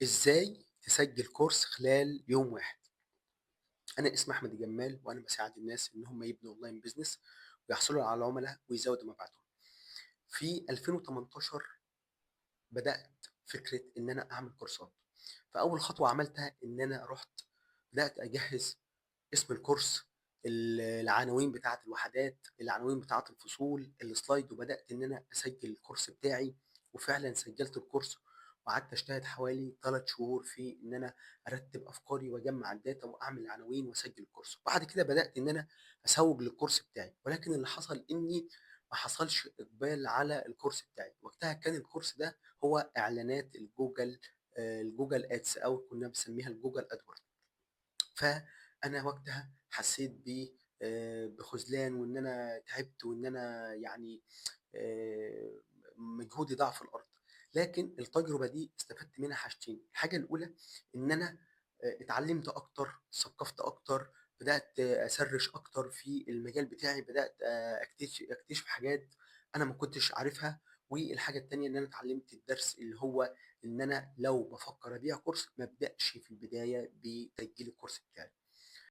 إزاي تسجل course خلال يوم واحد؟ أنا اسمي أحمد الجمال، وأنا باساعد الناس إن هم يبنوا online business ويحصلوا على عملاء ويزودوا مبيعاتهم. في 2018 بدأت فكرة إن أنا أعمل كورسات، فأول خطوة عملتها إن أنا رُحت بدأت أجهّز اسم ال course، العناوين بتاعة الوحدات، العناوين بتاعة الفصول، ال slide، وبدأت إن أنا أسجل ال course بتاعي، وفعلًا سجلت ال course وقعدت أجتهد حوالي 3 شهور في إن أنا أرتب أفكاري وأجمّع ال data وأعمل العناوين وأسجل ال course. وبعد كده بدأت إن أنا أسوّق لل course بتاعي، ولكن اللي حصل إني ما حصلش إقبال على ال course بتاعي. وقتها كان ال course ده هو إعلانات الGoogle Ads، أو كنا بنسميها الGoogle AdWords. فأنا وقتها حسيت ب بخذلان، وإن أنا تعبت، وإن أنا يعني مجهودي ضاع في الأرض. لكن التجربة دي استفدت منها حاجتين: الحاجة الأولى إن أنا اتعلمت أكتر، اتثقفت أكتر، بدأت أ search أكتر في المجال بتاعي، بدأت أكتشف حاجات أنا ما كنتش عارفها. والحاجة التانية إن أنا اتعلمت الدرس اللي هو إن أنا لو بافكر أبيع course ما ابدأش في البداية بتسجيل ال course بتاعي.